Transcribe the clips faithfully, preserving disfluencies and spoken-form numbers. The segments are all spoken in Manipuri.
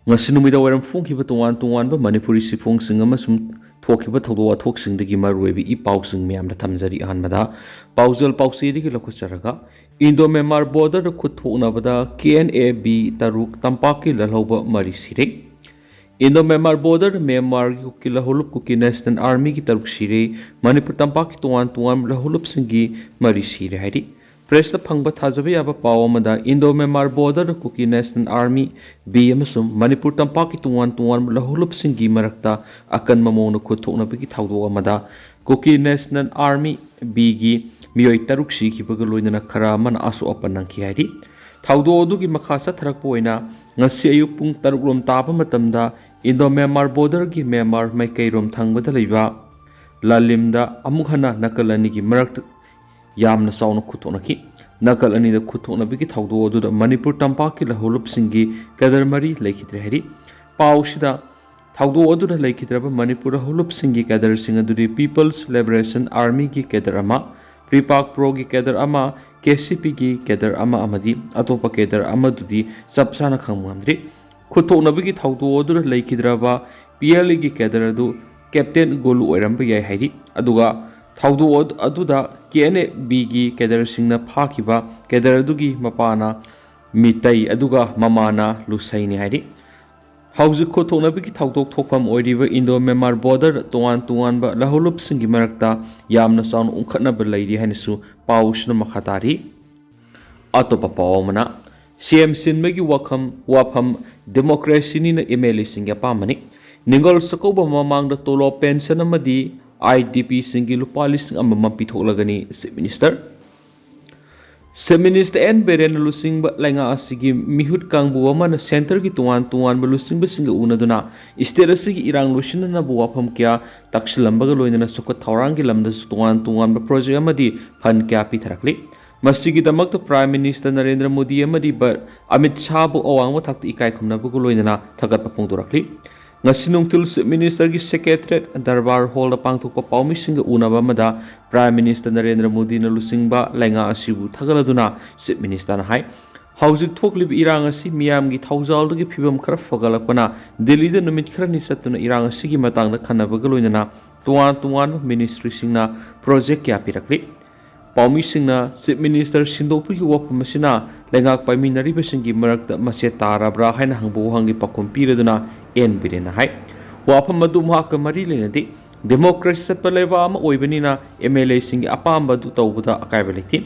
ꯉꯁꯤ ꯅꯨꯃꯤꯗꯥꯡ ꯋꯥꯏꯔꯝ ꯐꯣꯡꯈꯤꯕ ꯇꯣꯉꯥꯟ ꯇꯣꯉꯥꯟꯕ ꯃꯅꯤꯄꯨꯔꯤ ꯆꯦꯐꯣꯡꯁꯤꯡ ꯑꯃꯁꯨꯡ ꯊꯣꯛꯈꯤꯕ ꯊꯧꯗꯣꯛ ꯋꯥꯊꯣꯛꯁꯤꯡꯗꯒꯤ ꯃꯔꯨꯑꯣꯏꯕ ꯏ ꯄꯥꯎꯁꯤꯡ ꯃꯌꯥꯝꯗ ꯊꯝꯖꯔꯤ꯫ ꯑꯍꯥꯟꯕꯗ ꯄꯥꯎꯖꯦꯜ ꯄꯥꯎꯆꯦꯗꯒꯤ ꯂꯧꯈꯠꯆꯔꯒ, ꯏꯟꯗꯣ ꯃ꯭ꯌꯥꯟꯃꯥꯔ ꯕꯣꯔꯗꯔꯗ ꯈꯨꯠ ꯊꯣꯛꯅꯕꯗ ꯀꯦ ꯑꯦꯟ ꯑꯦ ꯕꯤ ꯇꯔꯨꯛ, ꯇꯝꯄꯥꯛꯀꯤ ꯂꯜꯍꯧꯕ ꯃꯔꯤ ꯁꯤꯔꯦ꯫ ꯏꯟꯗꯣ ꯃ꯭ꯌꯥꯟꯃꯥꯔ ꯕꯣꯔꯗꯔꯗ ꯃ꯭ꯌꯥꯟꯃꯥꯔꯒꯤ ꯀꯨꯀꯤ ꯂꯍꯧꯂꯨꯞ ꯀꯨꯀꯤ ꯅꯦꯁꯅꯦꯜ ꯑꯥꯔꯃꯤꯒꯤ ꯇꯔꯨꯛ ꯁꯤꯔꯦ꯫ ꯃꯅꯤꯄꯨꯔ ꯇꯝꯄꯥꯛꯀꯤ ꯇꯣꯉꯥꯟ ꯇꯣꯉꯥꯟꯕ ꯂꯍꯧꯂꯨꯞꯁꯤꯡꯒꯤ ꯃꯔꯤ ꯁꯤꯔꯦ ꯍꯥꯏꯔꯤ꯫ ꯄ꯭ꯔꯦꯁꯇ ꯐꯪꯕ ꯊꯥꯖꯕ ꯌꯥꯕ ꯄꯥꯎ ꯑꯃꯗ, ꯏꯟꯗꯣ ꯃ꯭ꯌꯥꯟꯃꯥꯔ ꯕꯣꯔꯗꯔꯗ ꯀꯨꯀꯤ ꯅꯦꯁꯅꯦꯜ ꯑꯥꯔꯃꯤ, ꯕꯤ, ꯑꯃꯁꯨꯡ ꯃꯅꯤꯄꯨꯔ ꯇꯝꯄꯥꯛꯀꯤ ꯇꯣꯉꯥꯟ ꯇꯣꯉꯥꯟꯕ ꯂꯍꯧꯂꯨꯞꯁꯤꯡꯒꯤ ꯃꯔꯛꯇ ꯑꯀꯟꯕ ꯃꯑꯣꯡꯗ ꯈꯨꯠ ꯊꯣꯛꯅꯕꯒꯤ ꯊꯧꯗꯣꯛ ꯑꯃꯗ ꯀꯨꯀꯤ ꯅꯦꯁꯅꯦꯜ ꯑꯥꯔꯃꯤ, ꯕꯤꯒꯤ ꯃꯤꯑꯣꯏ ꯇꯔꯨꯛ ꯁꯤꯈꯤꯕꯒ ꯂꯣꯏꯅꯅ ꯈꯔ ꯑꯃꯅ ꯑꯁꯣꯛ ꯑꯄꯟ ꯅꯪꯈꯤ ꯍꯥꯏꯔꯤ꯫ ꯊꯧꯗꯣꯛ ꯑꯗꯨꯒꯤ ꯃꯈꯥ ꯆꯠꯊꯔꯛꯄ ꯑꯣꯏꯅ ꯉꯁꯤ ꯑꯌꯨꯛ ꯄꯨꯡ ꯇꯔꯨꯛ ꯔꯣꯝ ꯇꯥꯕ ꯃꯇꯝꯗ ꯏꯟꯗꯣ ꯃ꯭ꯌꯥꯟꯃꯥꯔ ꯕꯣꯔꯗꯔꯒꯤ ꯃ꯭ꯌꯥꯟꯃꯥꯔ ꯃꯥꯏꯀꯩꯔꯣꯝ ꯊꯪꯕꯗ ꯂꯩꯕ ꯂꯥꯂꯤꯝꯗ ꯑꯃꯨꯛ ꯍꯟꯅ ꯅꯥꯀꯜ ꯑꯅꯤꯒꯤ ꯃꯔꯛꯇ ꯌꯥꯝꯅ ꯆꯥꯎꯅ ꯈꯨꯠ ꯊꯣꯛꯅꯈꯤ꯫ ꯅꯥꯀꯜ ꯑꯅꯤꯗ ꯈꯨꯠ ꯊꯣꯛꯅꯕꯒꯤ ꯊꯧꯗꯣꯛ ꯑꯗꯨꯗ ꯃꯅꯤꯄꯨꯔ ꯇꯝꯄꯥꯛꯀꯤ ꯂꯍꯧꯂꯨꯞꯁꯤꯡꯒꯤ ꯀꯦꯗꯔ ꯃꯔꯤ ꯂꯩꯈꯤꯗ꯭ꯔꯦ ꯍꯥꯏꯔꯤ꯫ ꯄꯥꯎꯁꯤꯗ ꯊꯧꯗꯣꯛ ꯑꯗꯨꯗ ꯂꯩꯈꯤꯗ꯭ꯔꯕ ꯃꯅꯤꯄꯨꯔ ꯂꯍꯧꯂꯨꯞꯁꯤꯡꯒꯤ ꯀꯦꯗꯔꯁꯤꯡ ꯑꯗꯨꯗꯤ People's Liberation Armyꯒꯤ ꯀꯦꯗꯔ ꯑꯃ, ꯄ꯭ꯔꯤꯄꯥꯛ ꯄ꯭ꯔꯣꯒꯤ ꯀꯦꯗꯔ ꯑꯃ, ꯀꯦ ꯁꯤ ꯄꯤꯒꯤ ꯀꯦꯗꯔ ꯑꯃ ꯑꯃꯗꯤ ꯑꯇꯣꯞꯄ ꯀꯦꯗꯔ ꯑꯃꯗꯨꯗꯤ ꯆꯞ ꯆꯥꯅ ꯈꯪꯕ ꯉꯝꯗ꯭ꯔꯤ꯫ ꯈꯨꯠꯊꯣꯛꯅꯕꯒꯤ ꯊꯧꯗꯣꯛ ꯑꯗꯨꯗ ꯂꯩꯈꯤꯗ꯭ꯔꯕ ꯄꯤ ꯑꯦꯜ ꯑꯦꯒꯤ ꯀꯦꯗꯔ ꯑꯗꯨ ꯀꯦꯞꯇꯦꯟ ꯒꯣꯂꯨ ꯑꯣꯏꯔꯝꯕ ꯌꯥꯏ ꯍꯥꯏꯔꯤ꯫ ꯑꯗꯨꯒ ꯊꯧꯗꯣꯛ ꯑꯗꯨ-, ꯑꯗꯨꯗ ꯀꯦ ꯑꯦꯟ ꯑꯦ ꯕꯤꯒꯤ ꯀꯦꯗꯔꯁꯤꯡꯅ ꯐꯥꯈꯤꯕ ꯀꯦꯗꯔ ꯑꯗꯨꯒꯤ ꯃꯄꯥꯅ ꯃꯤꯇꯩ ꯑꯗꯨꯒ ꯃꯃꯥꯅ ꯂꯨꯁꯩꯅꯤ ꯍꯥꯏꯔꯤ꯫ ꯍꯧꯖꯤꯛ ꯈꯨꯠꯊꯣꯛꯅꯕꯒꯤ ꯊꯧꯗꯣꯛ ꯊꯣꯛꯐꯝ ꯑꯣꯏꯔꯤꯕ ꯏꯟꯗꯣ ꯃ꯭ꯌꯥꯟꯃꯥꯔ ꯕꯣꯔꯗꯔ ꯇꯣꯉꯥꯟ ꯇꯣꯉꯥꯟꯕ ꯂꯍꯧꯂꯨꯞꯁꯤꯡꯒꯤ ꯃꯔꯛꯇ ꯌꯥꯝꯅ ꯆꯥꯎꯅ ꯎꯪꯈꯠꯅꯕ ꯂꯩꯔꯤ ꯍꯥꯏꯅꯁꯨ ꯄꯥꯎꯁꯤꯅ ꯃꯈꯥ ꯇꯥꯔꯤ꯫ ꯑꯇꯣꯞꯄ ꯄꯥꯎ ꯑꯃꯅ, ꯁꯤ ꯑꯦꯝ ꯁꯤꯟꯕꯒꯤ ꯋꯥꯐꯝ, ꯋꯥꯐꯝ ꯗꯦꯃꯣꯀ꯭ꯔꯦꯁꯤꯅꯤꯅ ꯑꯦꯝ ꯑꯦꯜ ꯑꯦꯁꯤꯡꯒꯤ ꯑꯄꯥꯝꯕꯅꯤ꯫ ꯅꯤꯡꯉꯣꯜ ꯆꯥꯛꯀꯧꯕ ꯃꯃꯥꯡꯗ ꯇꯣꯂꯣꯞ, ꯄꯦꯟꯁꯟ ꯑꯃꯗꯤ ꯑꯥꯏ ꯗꯤ ꯄꯤꯁꯤꯡꯒꯤ ꯂꯨꯄꯥ ꯂꯤꯁꯤꯡ ꯑꯃꯃꯝ ꯄꯤꯊꯣꯛꯂꯒꯅꯤ, chief minister. Chief minister N ꯕꯤꯔꯦꯟꯅ ꯂꯨꯆꯤꯡꯕ ꯂꯩꯉꯥꯛ ꯑꯁꯤꯒꯤ ꯃꯤꯍꯨꯠ ꯀꯥꯡꯕꯨ ꯑꯃꯅ ꯁꯦꯟꯇꯔꯒꯤ ꯇꯣꯉꯥꯟ ꯇꯣꯉꯥꯟꯕ ꯂꯨꯆꯤꯡꯕꯁꯤꯡꯒ ꯎꯅꯗꯨꯅ ꯁ꯭ꯇꯦꯠ ꯑꯁꯤꯒꯤ ꯏꯔꯥꯡ ꯂꯣꯏꯁꯤꯟꯅꯅꯕ ꯋꯥꯐꯝ ꯀꯌꯥ ꯇꯥꯛꯁꯤꯜꯂꯝꯕꯒ ꯂꯣꯏꯅꯅ ꯆꯥꯎꯈꯠ ꯊꯧꯔꯥꯡꯒꯤ ꯂꯝꯗꯁꯨ ꯇꯣꯉꯥꯟ ꯇꯣꯉꯥꯟꯕ ꯄ꯭ꯔꯣꯖꯦꯛ ꯑꯃꯗꯤ ꯐꯟ ꯀꯌꯥ ꯄꯤꯊꯔꯛꯂꯤ꯫ ꯃꯁꯤꯒꯤꯗꯃꯛꯇ ꯄ꯭ꯔꯥꯏꯝ ꯃꯤꯅꯤꯁꯇꯔ ꯅꯔꯦꯟꯗ꯭ꯔ ꯃꯣꯗꯤ ꯑꯃꯗꯤ ꯕ-, ꯑꯃꯤꯠ ꯁꯥꯍꯕꯨ ꯑꯋꯥꯡꯕ ꯊꯥꯛꯇ ꯏꯀꯥꯏ ꯈꯨꯝꯅꯕꯒ ꯂꯣꯏꯅꯅ ꯊꯥꯒꯠꯄ ꯐꯣꯡꯗꯣꯔꯛꯂꯤ꯫ ꯉꯁꯤ ꯅꯨꯡꯊꯤꯜ ꯆꯤꯐ ꯃꯤꯅꯤꯁꯇꯔꯒꯤ ꯁꯦꯀ꯭ꯔꯦꯇꯔꯤꯌꯦꯠ ꯗꯔꯕꯥꯔ ꯍꯣꯜꯗ ꯄꯥꯡꯊꯣꯛꯄ ꯄꯥꯎꯃꯤꯁꯤꯡꯒ ꯎꯅꯕ ꯑꯃꯗ ꯄ꯭ꯔꯥꯏꯝ ꯃꯤꯅꯤꯁꯇꯔ ꯅꯔꯦꯟꯗ꯭ꯔ ꯃꯣꯗꯤꯅ ꯂꯨꯆꯤꯡꯕ ꯂꯩꯉꯥꯛ ꯑꯁꯤꯕꯨ ꯊꯥꯒꯠꯂꯗꯨꯅ ꯆꯤꯐ ꯃꯤꯅꯤꯁꯇꯔꯅ ꯍꯥꯏ, ꯍꯧꯖꯤꯛ ꯊꯣꯛꯂꯤꯕ ꯏꯔꯥꯡ ꯑꯁꯤ ꯃꯤꯌꯥꯝꯒꯤ ꯊꯧꯖꯥꯜꯗꯒꯤ ꯐꯤꯕꯝ ꯈꯔ ꯐꯒꯠꯂꯛꯄꯅ ꯗꯤꯜꯂꯤꯗ ꯅꯨꯃꯤꯠ ꯈꯔꯅꯤ ꯆꯠꯇꯨꯅ ꯏꯔꯥꯡ ꯑꯁꯤꯒꯤ ꯃꯇꯥꯡꯗ ꯈꯟꯅꯕꯒ ꯂꯣꯏꯅꯅ ꯇꯣꯉꯥꯟ ꯇꯣꯉꯥꯟꯕ ꯃꯤꯅꯤꯁꯇ꯭ꯔꯤꯁꯤꯡꯅ ꯄ꯭ꯔꯣꯖꯦꯛ ꯀꯌꯥ ꯄꯤꯔꯛꯂꯤ꯫ ꯄꯥꯎꯃꯤꯁꯤꯡꯅ ꯆꯤꯐ ꯃꯤꯅꯤꯁꯇꯔ ꯁꯤꯟꯗꯣꯛꯄꯒꯤ ꯋꯥꯐꯝ ꯑꯁꯤꯅ ꯂꯩꯉꯥꯛ ꯄꯥꯏꯃꯤꯟꯅꯔꯤꯕꯁꯤꯡꯒꯤ ꯃꯔꯛꯇ ꯃꯆꯦꯠ ꯇꯥꯔꯕ꯭ꯔꯥ ꯍꯥꯏꯅ ꯍꯪꯕ ꯋꯥꯍꯪꯒꯤ ꯄꯥꯎꯈꯨꯝ ꯄꯤꯔꯗꯨꯅ ꯑꯦꯟ ꯕꯤꯔꯦꯟꯅ ꯍꯥꯏ, ꯋꯥꯐꯝ ꯑꯗꯨ ꯃꯍꯥꯛꯀ ꯃꯔꯤ ꯂꯩꯅꯗꯦ꯫ ꯗꯦꯃꯣꯀ꯭ꯔꯦꯁꯤ ꯆꯠꯄ ꯂꯩꯕꯥꯛ ꯑꯃ ꯑꯣꯏꯕꯅꯤꯅ ꯑꯦꯝ ꯑꯦꯜ ꯑꯦꯁꯤꯡꯒꯤ ꯑꯄꯥꯝꯕ ꯑꯗꯨ ꯇꯧꯕꯗ ꯑꯀꯥꯏꯕ ꯂꯩꯇꯦ꯫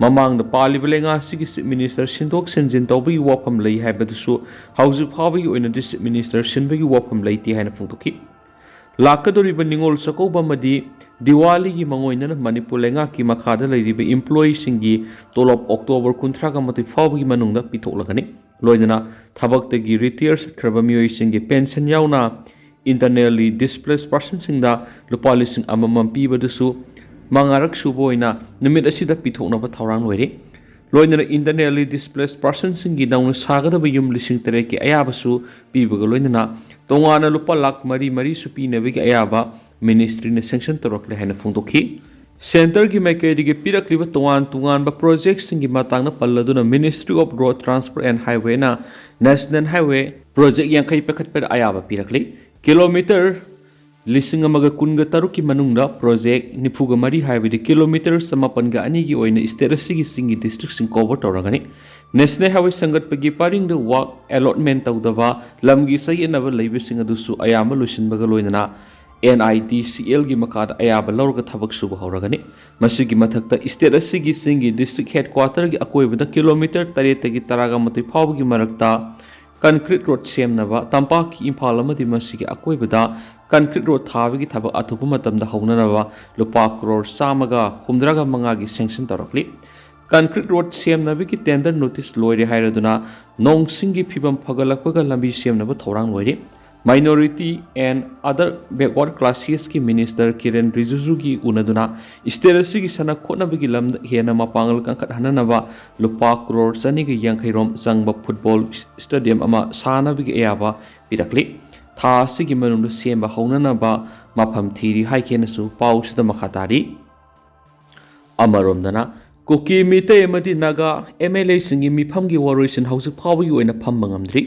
ꯃꯃꯥꯡꯗ ꯄꯥꯜꯂꯤꯕ ꯂꯩꯉꯥꯛ ꯑꯁꯤꯒꯤ ꯆꯤꯐ ꯃꯤꯅꯤꯁꯇꯔ ꯁꯤꯟꯗꯣꯛ ꯁꯤꯟꯖꯤꯟ ꯇꯧꯕꯒꯤ ꯋꯥꯐꯝ ꯂꯩ ꯍꯥꯏꯕꯗꯨꯁꯨ ꯍꯧꯖꯤꯛ ꯐꯥꯎꯕꯒꯤ ꯑꯣꯏꯅꯗꯤ ꯆꯤꯐ ꯃꯤꯅꯤꯁꯇꯔ ꯁꯤꯟꯕꯒꯤ ꯋꯥꯐꯝ ꯂꯩꯇꯦ ꯍꯥꯏꯅ ꯐꯣꯡꯗꯣꯛꯈꯤ꯫ ꯂꯥꯛꯀꯗꯧꯔꯤꯕ ꯅꯤꯉꯣꯜ ꯆꯥꯛꯀꯧꯕ ꯑꯃꯗꯤ ꯗꯤꯋꯥꯂꯤꯒꯤ ꯃꯥꯡꯑꯣꯏꯅꯅ ꯃꯅꯤꯄꯨꯔ ꯂꯩꯉꯥꯛꯀꯤ ꯃꯈꯥꯗ ꯂꯩꯔꯤꯕ ꯏꯝꯄ꯭ꯂꯣꯌꯤꯁꯤꯡꯒꯤ ꯇꯣꯂꯣꯞ ꯑꯣꯛꯇꯣꯕꯔ ꯀꯨꯟꯊ꯭ꯔꯥꯒ ꯃꯥꯊꯣꯏ ꯐꯥꯎꯕꯒꯤ ꯃꯅꯨꯡꯗ ꯄꯤꯊꯣꯛꯂꯒꯅꯤ꯫ ꯂꯣꯏꯅꯅ ꯊꯕꯛꯇꯒꯤ ꯔꯤꯇꯤꯌꯔ ꯆꯠꯈ꯭ꯔꯕ ꯃꯤꯑꯣꯏꯁꯤꯡꯒꯤ ꯄꯦꯟꯁꯟ ꯌꯥꯎꯅ internally displaced personꯁꯤꯡꯗ ꯂꯨꯄꯥ ꯂꯤꯁꯤꯡ ꯑꯃꯃꯝ ꯄꯤꯕꯗꯨꯁꯨ ꯃꯉꯥꯔꯛ ꯁꯨꯕ ꯑꯣꯏꯅ ꯅꯨꯃꯤꯠ ꯑꯁꯤꯗ ꯄꯤꯊꯣꯛꯅꯕ ꯊꯧꯔꯥꯡ ꯂꯣꯏꯔꯤ꯫ ꯂꯣꯏꯅꯅ internally displaced personꯁꯤꯡꯒꯤ ꯅꯧꯅ ꯁꯥꯒꯗꯕ ꯌꯨꯝ ꯂꯤꯁꯤꯡ ꯇꯔꯦꯠꯀꯤ ꯑꯌꯥꯕꯁꯨ ꯄꯤꯕꯒ ꯂꯣꯏꯅꯅ ꯇꯣꯉꯥꯟꯅ ꯂꯨꯄꯥ ꯂꯥꯈ ꯃꯔꯤ ꯃꯔꯤꯁꯨ ꯄꯤꯅꯕꯒꯤ ꯑꯌꯥꯕ ꯃꯤꯅꯤꯁꯇ꯭ꯔꯤꯅ ꯁꯦꯡꯁꯟ ꯇꯧꯔꯛꯂꯦ ꯍꯥꯏꯅ ꯐꯣꯡꯗꯣꯛꯈꯤ꯫ ꯁꯦꯟꯇꯔꯒꯤ ꯃꯥꯏꯀꯩꯗꯒꯤ ꯄꯤꯔꯛꯂꯤꯕ ꯇꯣꯉꯥꯟ ꯇꯣꯉꯥꯟꯕ ꯄ꯭ꯔꯣꯖꯦꯛꯁꯤꯡꯒꯤ ꯃꯇꯥꯡꯗ ꯄꯜꯂꯗꯨꯅ Ministry of Road Transport and Highwayꯅ National Highway project ꯌꯥꯡꯈꯩ ꯄꯥꯏꯈꯠꯄꯗ ꯑꯌꯥꯕ ꯄꯤꯔꯛꯂꯤ꯫ ꯀꯤꯂꯣꯃꯤꯇꯔ ꯂꯤꯁꯤꯡ ꯑꯃꯒ ꯀꯨꯟꯒ ꯇꯔꯨꯛꯀꯤ ꯃꯅꯨꯡꯗ ꯄ꯭ꯔꯣꯖꯦꯛ ꯅꯤꯐꯨꯒ ꯃꯔꯤ, ꯍꯥꯏꯕꯗꯤ ꯀꯤꯂꯣꯃꯤꯇꯔ ꯆꯃꯥꯄꯟꯒ ꯑꯅꯤꯒꯤ ꯑꯣꯏꯅ ꯁ꯭ꯇꯦꯠ ꯑꯁꯤꯒꯤ ꯆꯤꯡꯒꯤ ꯗꯤꯁꯇ꯭ꯔꯤꯛꯁꯤꯡ ꯀꯣꯚꯔ ꯇꯧꯔꯒꯅꯤ꯫ ꯅꯦꯁꯅꯦꯜ ꯍꯥꯏꯋꯦ ꯁꯦꯝꯒꯠꯄꯒꯤ ꯄꯔꯤꯡꯗ ꯋꯥꯛ ꯑꯦꯂꯣꯠꯃꯦꯟ ꯇꯧꯗꯕ ꯂꯝꯒꯤ ꯆꯌꯦꯠꯅꯕ ꯂꯩꯕꯁꯤꯡ ꯑꯗꯨꯁꯨ ꯑꯌꯥꯝꯕ ꯂꯣꯏꯁꯤꯟꯕꯒ ꯂꯣꯏꯅꯅ ꯑꯦꯟ ꯑꯥꯏ ꯇꯤ ꯁꯤ ꯑꯦꯜꯒꯤ ꯃꯈꯥꯗ ꯑꯌꯥꯕ ꯂꯧꯔꯒ ꯊꯕꯛ ꯁꯨꯕ ꯍꯧꯔꯒꯅꯤ꯫ ꯃꯁꯤꯒꯤ ꯃꯊꯛꯇ ꯁ꯭ꯇꯦꯠ ꯑꯁꯤꯒꯤ ꯆꯤꯡꯒꯤ ꯗꯤꯁꯇ꯭ꯔꯤꯛ ꯍꯦꯗꯀ꯭ꯋꯥꯇꯔꯒꯤ ꯑꯀꯣꯏꯕꯗ ꯀꯤꯂꯣꯃꯤꯇꯔ ꯇꯔꯦꯠꯇꯒꯤ ꯇꯔꯥꯒ ꯃꯥꯊꯣꯏ ꯐꯥꯎꯕꯒꯤ ꯃꯔꯛꯇ ꯀꯟꯀ꯭ꯔꯤꯠ ꯔꯣꯗ ꯁꯦꯝꯅꯕ ꯇꯝꯄꯥꯛꯀꯤ ꯏꯝꯐꯥꯜ ꯑꯃꯗꯤ ꯃꯁꯤꯒꯤ ꯑꯀꯣꯏꯕꯗ ꯀꯟꯀ꯭ꯔꯤꯠ ꯔꯣꯗ ꯊꯥꯕꯒꯤ ꯊꯕꯛ ꯑꯊꯨꯕ ꯃꯇꯝꯗ ꯍꯧꯅꯅꯕ ꯂꯨꯄꯥ ꯀ꯭ꯔꯣꯔ ꯆꯥꯝꯃꯒ ꯍꯨꯝꯗ꯭ꯔꯥꯒ ꯃꯉꯥꯒꯤ ꯁꯦꯡꯁꯟ ꯇꯧꯔꯛꯂꯤ꯫ ꯀꯟꯀ꯭ꯔꯤꯠ ꯔꯣꯗ ꯁꯦꯝꯅꯕꯒꯤ ꯇꯦꯟꯗꯔ ꯅꯣꯇꯤꯁ ꯂꯣꯏꯔꯦ ꯍꯥꯏꯔꯗꯨꯅ ꯅꯣꯡ ꯁꯤꯡꯒꯤ ꯐꯤꯕꯝ ꯐꯒꯠꯂꯛꯄꯒ ꯂꯝꯕꯤ ꯁꯦꯝꯅꯕ ꯊꯧꯔꯥꯡ ꯂꯣꯏꯔꯤ꯫ Minority and Other Backward Classesꯀꯤ ꯃꯤꯅꯤꯁꯇꯔ ꯀꯤꯔꯦꯟ ꯔꯤꯖꯤꯖꯨꯒꯤ ꯎꯅꯗꯨꯅ ꯁ꯭ꯇꯦꯠ ꯑꯁꯤꯒꯤ ꯁꯥꯟꯅ ꯈꯣꯠꯅꯕꯒꯤ ꯂꯝꯗ ꯍꯦꯟꯅ ꯃꯄꯥꯡꯒꯜ ꯀꯟꯈꯠꯍꯟꯅꯅꯕ ꯂꯨꯄꯥ ꯀ꯭ꯔꯣꯔ ꯆꯅꯤꯒ ꯌꯥꯡꯈꯩ ꯔꯣꯝ ꯆꯪꯕ ꯐꯨꯠꯕꯣꯜ ꯁ꯭ꯇꯦꯗꯤꯌꯝ ꯑꯃ ꯁꯥꯅꯕꯒꯤ ꯑꯌꯥꯕ ꯄꯤꯔꯛꯂꯤ꯫ ꯊꯥ ꯑꯁꯤꯒꯤ ꯃꯅꯨꯡꯗ ꯁꯦꯝꯕ ꯍꯧꯅꯅꯕ ꯃꯐꯝ ꯊꯤꯔꯤ ꯍꯥꯏꯈꯤꯅꯁꯨ ꯄꯥꯎꯁꯤꯗ ꯃꯈꯥ ꯇꯥꯔꯤ꯫ ꯑꯃꯔꯣꯝꯗꯅ ꯀꯨꯀꯤ, ꯃꯤꯇꯩ ꯑꯃꯗꯤ ꯅꯥꯒꯥ ꯑꯦꯝ ꯑꯦꯜ ꯑꯦꯁꯤꯡꯒꯤ ꯃꯤꯐꯝꯒꯤ ꯋꯥꯔꯣꯏꯁꯤꯟ ꯍꯧꯖꯤꯛ ꯐꯥꯎꯕꯒꯤ ꯑꯣꯏꯅ ꯐꯝꯕ ꯉꯝꯗ꯭ꯔꯤ꯫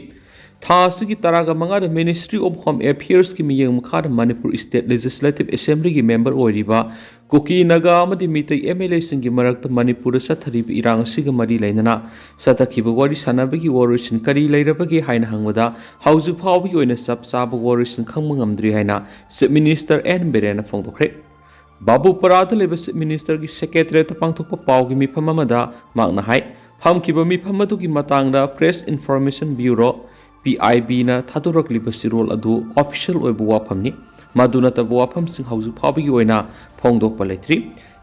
ꯊꯥ ꯑꯁꯤꯒꯤ ꯇꯔꯥꯒ ꯃꯉꯥꯗ Ministry of Home Affairsꯀꯤ ꯃꯤꯠꯌꯦꯡ ꯃꯈꯥꯗ ꯃꯅꯤꯄꯨꯔ State Legislative Assemblyꯒꯤ member ꯑꯣꯏꯔꯤꯕ ꯀꯨꯀꯤ, ꯅꯥꯒꯥ ꯑꯃꯗꯤ ꯃꯤꯇꯩ ꯑꯦꯝ ꯑꯦꯜ ꯑꯦꯁꯤꯡꯒꯤ ꯃꯔꯛꯇ ꯃꯅꯤꯄꯨꯔꯗ ꯆꯠꯊꯔꯤꯕ ꯏꯔꯥꯡ ꯑꯁꯤꯒ ꯃꯔꯤ ꯂꯩꯅꯅ ꯆꯠꯊꯈꯤꯕ ꯋꯥꯔꯤ ꯁꯥꯟꯅꯕꯒꯤ ꯋꯥꯔꯣꯏꯁꯤꯟ ꯀꯔꯤ ꯂꯩꯔꯕꯒꯦ ꯍꯥꯏꯅ ꯍꯪꯕꯗ, ꯍꯧꯖꯤꯛ ꯐꯥꯎꯕꯒꯤ ꯑꯣꯏꯅ ꯆꯞ ꯆꯥꯕ ꯋꯥꯔꯣꯏꯁꯤꯟ ꯈꯪꯕ ꯉꯝꯗ꯭ꯔꯤ ꯍꯥꯏꯅ Chief Minister ꯑꯦꯟ ꯕꯤꯔꯦꯟꯅ ꯐꯣꯡꯗꯣꯛꯈ꯭ꯔꯦ꯫ ꯕꯥꯕꯨꯄꯥꯔꯥꯗ ꯂꯩꯕ Chief Ministerꯒꯤ Secretariatꯇ ꯄꯥꯡꯊꯣꯛꯄ ꯄꯥꯎꯒꯤ ꯃꯤꯐꯝ ꯑꯃꯗ ꯃꯍꯥꯛꯅ ꯍꯥꯏ, ꯐꯝꯈꯤꯕ ꯃꯤꯐꯝ ꯑꯗꯨꯒꯤ ꯃꯇꯥꯡꯗ Press Information Bureau, P I Bꯅ ꯊꯥꯗꯣꯔꯛꯂꯤꯕ ꯆꯤꯔꯣꯜ ꯑꯗꯨ official ꯑꯣꯏꯕ ꯋꯥꯐꯝꯅꯤ꯫ ꯃꯗꯨ ꯅꯠꯇꯕ ꯋꯥꯐꯝꯁꯤꯡ ꯍꯧꯖꯤꯛ ꯐꯥꯎꯕꯒꯤ ꯑꯣꯏꯅ ꯐꯣꯡꯗꯣꯛꯄ ꯂꯩꯇ꯭ꯔꯤ꯫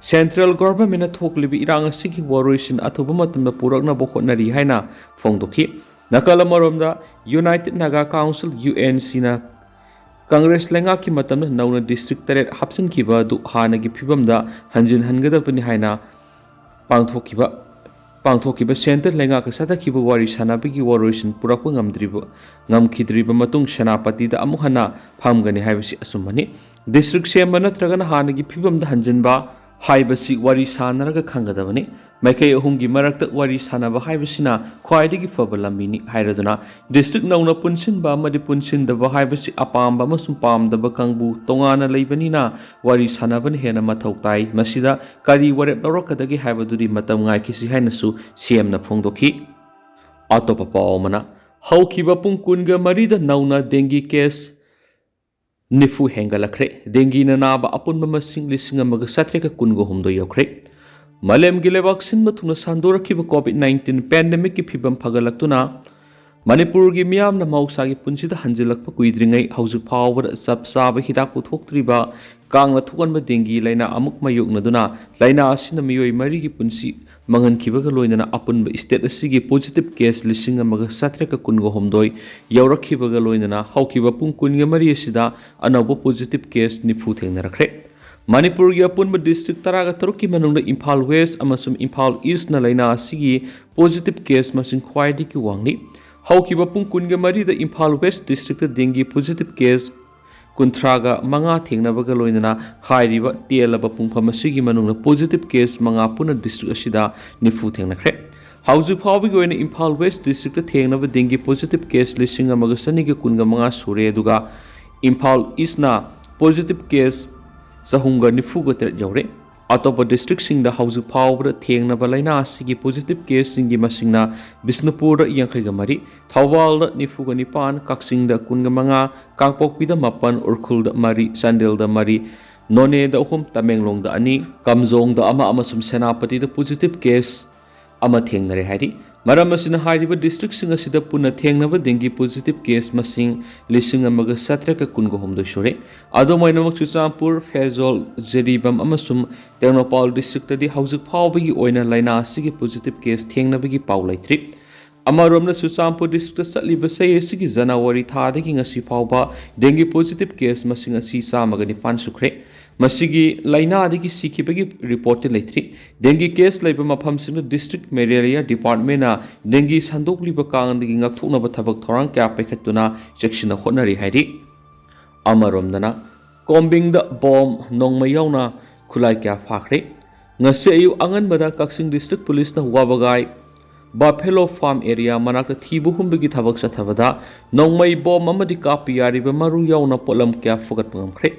Central Governmentꯅ ꯊꯣꯛꯂꯤꯕ ꯏꯔꯥꯡ ꯑꯁꯤꯒꯤ ꯋꯥꯔꯣꯏꯁꯤꯟ ꯑꯊꯨꯕ ꯃꯇꯝꯗ ꯄꯨꯔꯛꯅꯕ ꯍꯣꯠꯅꯔꯤ ꯍꯥꯏꯅ ꯐꯣꯡꯗꯣꯛꯈꯤ꯫ ꯅꯥꯀꯜ ꯑꯃꯔꯣꯝꯗ, United Naga Council, UNCꯅ Congress ꯂꯩꯉꯥꯛꯀꯤ ꯃꯇꯝꯗ ꯅꯧꯅ district ꯇꯔꯦꯠ ꯍꯥꯞꯆꯤꯟꯈꯤꯕ ꯑꯗꯨ ꯍꯥꯟꯅꯒꯤ ꯐꯤꯕꯝꯗ ꯍꯟꯖꯤꯟꯍꯟꯒꯗꯕꯅꯤ ꯍꯥꯏꯅ ꯄꯥꯡꯊꯣꯛꯈꯤꯕ, ꯄꯥꯡꯊꯣꯛꯈꯤꯕ centre ꯂꯩꯉꯥꯛꯀ ꯆꯠꯊꯈꯤꯕ ꯋꯥꯔꯤ ꯁꯥꯟꯅꯕꯒꯤ ꯋꯥꯔꯣꯏꯁꯤꯟ ꯄꯨꯔꯛꯄ ꯉꯝꯗ꯭ꯔꯤꯕ, ꯉꯝꯈꯤꯗ꯭ꯔꯤꯕ ꯃꯇꯨꯡ ꯁꯦꯅꯥꯄꯇꯤꯗ ꯑꯃꯨꯛ ꯍꯟꯅ ꯐꯝꯒꯅꯤ ꯍꯥꯏꯕꯁꯤ ꯑꯆꯨꯝꯕꯅꯤ꯫ District ꯁꯦꯝꯕ ꯅꯠꯇ꯭ꯔꯒꯅ ꯍꯥꯟꯅꯒꯤ ꯐꯤꯕꯝꯗ ꯍꯟꯖꯤꯟꯕ ꯍꯥꯏꯕꯁꯤ ꯋꯥꯔꯤ ꯁꯥꯟꯅꯔꯒ ꯈꯪꯒꯗꯕꯅꯤ꯫ ꯃꯥꯏꯀꯩ ꯑꯍꯨꯝꯒꯤ ꯃꯔꯛꯇ ꯋꯥꯔꯤ ꯁꯥꯟꯅꯕ ꯍꯥꯏꯕꯁꯤꯅ ꯈ꯭ꯋꯥꯏꯗꯒꯤ ꯐꯕ ꯂꯝꯕꯤꯅꯤ ꯍꯥꯏꯔꯗꯨꯅ, district ꯅꯧꯅ ꯄꯨꯟꯁꯤꯟꯕ ꯑꯃꯗꯤ ꯄꯨꯟꯁꯤꯟꯗꯕ ꯍꯥꯏꯕꯁꯤ ꯑꯄꯥꯝꯕ ꯑꯃꯁꯨꯡ ꯄꯥꯝꯗꯕ ꯀꯥꯡꯕꯨ ꯇꯣꯉꯥꯟꯅ ꯂꯩꯕꯅꯤꯅ, ꯋꯥꯔꯤ ꯁꯥꯟꯅꯕꯅ ꯍꯦꯟꯅ ꯃꯊꯧ ꯇꯥꯏ꯫ ꯃꯁꯤꯗ ꯀꯔꯤ ꯋꯥꯔꯦꯞ ꯂꯧꯔꯛꯀꯗꯒꯦ ꯍꯥꯏꯕꯗꯨꯗꯤ ꯃꯇꯝ ꯉꯥꯏꯈꯤꯁꯤ ꯍꯥꯏꯅꯁꯨ CMꯅ ꯐꯣꯡꯗꯣꯛꯈꯤ꯫ ꯑꯇꯣꯞꯄ ꯄꯥꯎ ꯑꯃꯅ, ꯍꯧꯈꯤꯕ ꯄꯨꯡ ꯀꯨꯟꯒ ꯃꯔꯤꯗ ꯅꯧꯅ dengue case ꯅꯤꯐꯨ ꯍꯦꯟꯒꯠꯂꯛꯈ꯭ꯔꯦ꯫ Dengueꯅ ꯅꯥꯕ ꯑꯄꯨꯟꯕ ꯃꯁꯤꯡ ꯂꯤꯁꯤꯡ ꯑꯃꯒ ꯆꯥꯇ꯭ꯔꯦꯠꯀ ꯀꯨꯟꯒ ꯍꯨꯝꯗꯣꯏ ꯌꯧꯈ꯭ꯔꯦ꯫ ꯃꯥꯂꯦꯝꯒꯤ ꯂꯩꯕꯥꯛ ꯁꯤꯟꯕ ꯊꯨꯡꯅ ꯁꯟꯗꯣꯔꯛꯈꯤꯕ COVID nineteen pandemicꯀꯤ ꯐꯤꯕꯝ ꯐꯒꯠꯂꯛꯇꯨꯅ, ꯃꯅꯤꯄꯨꯔꯒꯤ ꯃꯤꯌꯥꯝꯅ ꯃꯍꯧꯁꯥꯒꯤ ꯄꯨꯟꯁꯤꯗ ꯍꯟꯖꯤꯜꯂꯛꯄ ꯀꯨꯏꯗ꯭ꯔꯤꯉꯩ ꯍꯧꯖꯤꯛ ꯐꯥꯎꯕꯗ ꯆꯞ ꯆꯥꯕ ꯍꯤꯗꯥꯛ ꯄꯨꯊꯣꯛꯇ꯭ꯔꯤꯕ ꯀꯥꯡꯅ ꯊꯣꯛꯍꯟꯕ dengue ꯂꯥꯏꯅꯥ ꯑꯃꯨꯛ ꯃꯥꯌꯣꯛꯅꯗꯨꯅ, ꯂꯥꯏꯅꯥ ꯑꯁꯤꯅ ꯃꯤꯑꯣꯏ ꯃꯔꯤꯒꯤ ꯄꯨꯟꯁꯤ ꯃꯥꯡꯍꯟꯈꯤꯕꯒ ꯂꯣꯏꯅꯅ ꯑꯄꯨꯟꯕ state ꯑꯁꯤꯒꯤ positive case ꯂꯤꯁꯤꯡ ꯑꯃꯒ ꯆꯥꯇ꯭ꯔꯦꯠꯀ ꯀꯨꯟꯒ ꯍꯨꯝꯗꯣꯏ ꯌꯧꯔꯛꯈꯤꯕꯒ ꯂꯣꯏꯅꯅ ꯍꯧꯈꯤꯕ ꯄꯨꯡ ꯀꯨꯟꯒ ꯃꯔꯤ ꯑꯁꯤꯗ ꯑꯅꯧꯕ positive case ꯅꯤꯐꯨ ꯊꯦꯡꯅꯔꯛꯈ꯭ꯔꯦ꯫ ꯃꯅꯤꯄꯨꯔꯒꯤ ꯑꯄꯨꯟꯕ district ꯇꯔꯥꯒ ꯇꯔꯨꯛꯀꯤ ꯃꯅꯨꯡꯗ ꯏꯝꯐꯥꯜ West ꯑꯃꯁꯨꯡ ꯏꯝꯐꯥꯜ Eastꯅ ꯂꯥꯏꯅꯥ ꯑꯁꯤꯒꯤ positive case ꯃꯁꯤꯡ ꯈ꯭ꯋꯥꯏꯗꯒꯤ ꯋꯥꯡꯂꯤ꯫ ꯍꯧꯈꯤꯕ ꯄꯨꯡ ꯀꯨꯟꯒ ꯃꯔꯤꯗ Imphal West districtꯇ dengue positive case ꯀꯨꯟꯊ꯭ꯔꯥꯒ ꯃꯉꯥ ꯊꯦꯡꯅꯕꯒ ꯂꯣꯏꯅꯅ ꯍꯥꯏꯔꯤꯕ ꯇꯦꯜꯂꯕ ꯄꯨꯡꯐꯝ ꯑꯁꯤꯒꯤ ꯃꯅꯨꯡꯗ positive case ꯃꯉꯥ ꯄꯨꯟꯅ district ꯑꯁꯤꯗ ꯅꯤꯐꯨ ꯊꯦꯡꯅꯈ꯭ꯔꯦ꯫ ꯍꯧꯖꯤꯛ ꯐꯥꯎꯕꯒꯤ ꯑꯣꯏꯅ ꯏꯝꯐꯥꯜ West districtꯇ ꯊꯦꯡꯅꯕ dengue positive case ꯂꯤꯁꯤꯡ ꯑꯃꯒ ꯆꯅꯤꯒ ꯀꯨꯟꯒ ꯃꯉꯥ ꯁꯨꯔꯦ, ꯑꯗꯨꯒ ꯏꯝꯐꯥꯜ Eastꯅ positive case ꯆꯍꯨꯝꯒ ꯅꯤꯐꯨꯒ ꯇꯔꯦꯠ ꯌꯧꯔꯦ꯫ ꯑꯇꯣꯞꯄ districtꯁꯤꯡꯗ ꯍꯧꯖꯤꯛ ꯐꯥꯎꯕꯗ ꯊꯦꯡꯅꯕ ꯂꯥꯏꯅꯥ ꯑꯁꯤꯒꯤ positive caseꯁꯤꯡꯒꯤ ꯃꯁꯤꯡꯅ ꯕꯤꯁꯅꯨꯄꯨꯔꯗ ꯌꯥꯡꯈꯩꯒ ꯃꯔꯤ, ꯊꯧꯕꯥꯜꯗ ꯅꯤꯐꯨꯒ ꯅꯤꯄꯥꯟ, ꯀꯛꯆꯤꯡꯗ ꯀꯨꯟꯒ ꯃꯉꯥ, ꯀꯥꯡꯄꯣꯛꯄꯤꯗ ꯃꯥꯄꯟ, ꯎꯈ꯭ꯔꯨꯜꯗ ꯃꯔꯤ, ꯆꯥꯟꯗꯦꯜꯗ ꯃꯔꯤ, ꯅꯣꯅꯦꯗ ꯑꯍꯨꯝ, ꯇꯃꯦꯡꯂꯣꯡꯗ ꯑꯅꯤ, ꯀꯥꯝꯖꯣꯡꯗ ꯑꯃ ꯑꯃꯁꯨꯡ ꯁꯦꯅꯥꯄꯇꯤꯗ positive case ꯑꯃ ꯊꯦꯡꯅꯔꯦ ꯍꯥꯏꯔꯤ꯫ ꯃꯔꯝ ꯑꯁꯤꯅ ꯍꯥꯏꯔꯤꯕ districtꯁꯤꯡ ꯑꯁꯤꯗ ꯄꯨꯟꯅ ꯊꯦꯡꯅꯕ dengue positive case ꯃꯁꯤꯡ ꯂꯤꯁꯤꯡ ꯑꯃꯒ ꯆꯥꯇ꯭ꯔꯦꯠꯀ ꯀꯨꯟꯒ ꯍꯨꯝꯗꯣꯏ ꯁꯨꯔꯦ꯫ ꯑꯗꯨꯝ ꯑꯣꯏꯅꯃꯛ ꯆꯨꯔꯆꯥꯟꯄꯨꯔ, ꯐꯦꯔꯖꯣꯜ, ꯖꯤꯔꯤꯕꯥꯝ ꯑꯃꯁꯨꯡ ꯇꯦꯡꯅꯧꯄꯜ districtꯇꯗꯤ ꯍꯧꯖꯤꯛ ꯐꯥꯎꯕꯒꯤ ꯑꯣꯏꯅ ꯂꯥꯏꯅꯥ ꯑꯁꯤꯒꯤ positive case ꯊꯦꯡꯅꯕꯒꯤ ꯄꯥꯎ ꯂꯩꯇ꯭ꯔꯤ꯫ ꯑꯃꯔꯣꯝꯗ ꯆꯨꯔꯆꯥꯟꯄꯨꯔ districtꯇ ꯆꯠꯂꯤꯕ ꯆꯍꯤ ꯑꯁꯤꯒꯤ ꯖꯅꯋꯥꯔꯤ ꯊꯥꯗꯒꯤ ꯉꯁꯤ ꯐꯥꯎꯕ dengue positive case ꯃꯁꯤꯡ ꯑꯁꯤ ꯆꯥꯝꯃꯒ ꯅꯤꯄꯥꯟ ꯁꯨꯈ꯭ꯔꯦ꯫ ꯃꯁꯤꯒꯤ ꯂꯥꯏꯅꯥꯗꯒꯤ ꯁꯤꯈꯤꯕꯒꯤ reportꯇꯤ ꯂꯩꯇ꯭ꯔꯤ꯫ Dengue case ꯂꯩꯕ ꯃꯐꯝꯁꯤꯡꯗ district malaria departmentꯅ dengue ꯁꯟꯗꯣꯛꯂꯤꯕ ꯀꯥꯡꯗꯒꯤ ꯉꯥꯛꯊꯣꯛꯅꯕ ꯊꯕꯛ ꯊꯧꯔꯥꯡ ꯀꯌꯥ ꯄꯥꯏꯈꯠꯇꯨꯅ ꯆꯦꯛꯁꯤꯟꯅ ꯍꯣꯠꯅꯔꯤ ꯍꯥꯏꯔꯤ꯫ ꯑꯃꯔꯣꯝꯗꯅ, ꯀꯣꯝꯕꯤꯡꯗ ꯕꯣꯝ, ꯅꯣꯡꯃꯩ ꯌꯥꯎꯅ ꯈꯨꯠꯂꯥꯏ ꯀꯌꯥ ꯐꯥꯈ꯭ꯔꯦ꯫ ꯉꯁꯤ ꯑꯌꯨꯛ ꯑꯉꯟꯕꯗ ꯀꯛꯆꯤꯡ district policeꯅ ꯋꯥꯕꯒꯥꯏ Buffalo Farm area ꯃꯅꯥꯛꯇ ꯊꯤꯕ ꯍꯨꯝꯕꯒꯤ ꯊꯕꯛ ꯆꯠꯊꯕꯗ ꯅꯣꯡꯃꯩ ꯕꯣꯝ ꯑꯃꯗꯤ ꯀꯥꯞꯄ ꯌꯥꯔꯤꯕ ꯃꯔꯨ ꯌꯥꯎꯅ ꯄꯣꯠꯂꯝ ꯀꯌꯥ ꯐꯒꯠꯄ ꯉꯝꯈ꯭ꯔꯦ꯫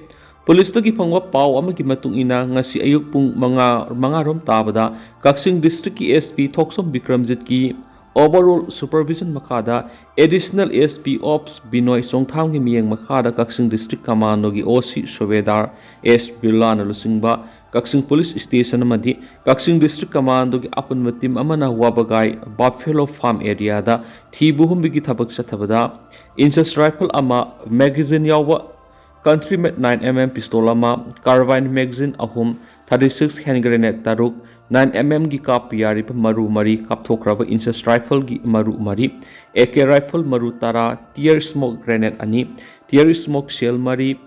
Policeꯇꯒꯤ ꯐꯪꯕ ꯄꯥꯎ ꯑꯃꯒꯤ ꯃꯇꯨꯡ ꯏꯟꯅ, ꯉꯁꯤ ꯑꯌꯨꯛ ꯄꯨꯡ ꯃꯉꯥ, ꯃꯉꯥ ꯔꯣꯝ ꯇꯥꯕꯗ ꯀꯛꯆꯤꯡ districtꯀꯤ SP ꯊꯣꯛꯆꯣꯝ ꯕꯤꯀ꯭ꯔꯝꯖꯤꯠꯀꯤ overall supervision ꯃꯈꯥꯗ Additional SP Ops ꯕꯤꯅꯣꯏ ꯆꯣꯡꯊꯥꯝꯒꯤ ꯃꯤꯠꯌꯦꯡ ꯃꯈꯥꯗ ꯀꯛꯆꯤꯡ district commandoꯒꯤ OC ꯁꯨꯕꯦꯗꯥꯔ ꯑꯦꯁ ꯕꯤꯔꯂꯥꯅ ꯂꯨꯆꯤꯡꯕ ꯀꯛꯆꯤꯡ police station ꯑꯃꯗꯤ ꯀꯛꯆꯤꯡ district commandoꯒꯤ ꯑꯄꯨꯟꯕ team ꯑꯃꯅ ꯋꯥꯕꯒꯥꯏ Buffalo Farm areaꯗ ꯊꯤꯕ ꯍꯨꯝꯕꯒꯤ ꯊꯕꯛ ꯆꯠꯊꯕꯗ inches rifle ꯑꯃ, magazine ꯌꯥꯎꯕ country made nine MM pistol ꯑꯃ, carbine magazine ꯑꯍꯨꯝ, thirty six hand grenade ꯇꯔꯨꯛ, nine MMꯒꯤ ꯀꯥꯞꯄ ꯌꯥꯔꯤꯕ ꯃꯔꯨ ꯃꯔꯤ, ꯀꯥꯞꯊꯣꯛꯈ꯭ꯔꯕ inches rifleꯒꯤ ꯃꯔꯨ ꯃꯔꯤ, AK rifle ꯃꯔꯨ ꯇꯔꯥ, tear smoke grenade ꯑꯅꯤ, tear smoke shell ꯃꯔꯤ,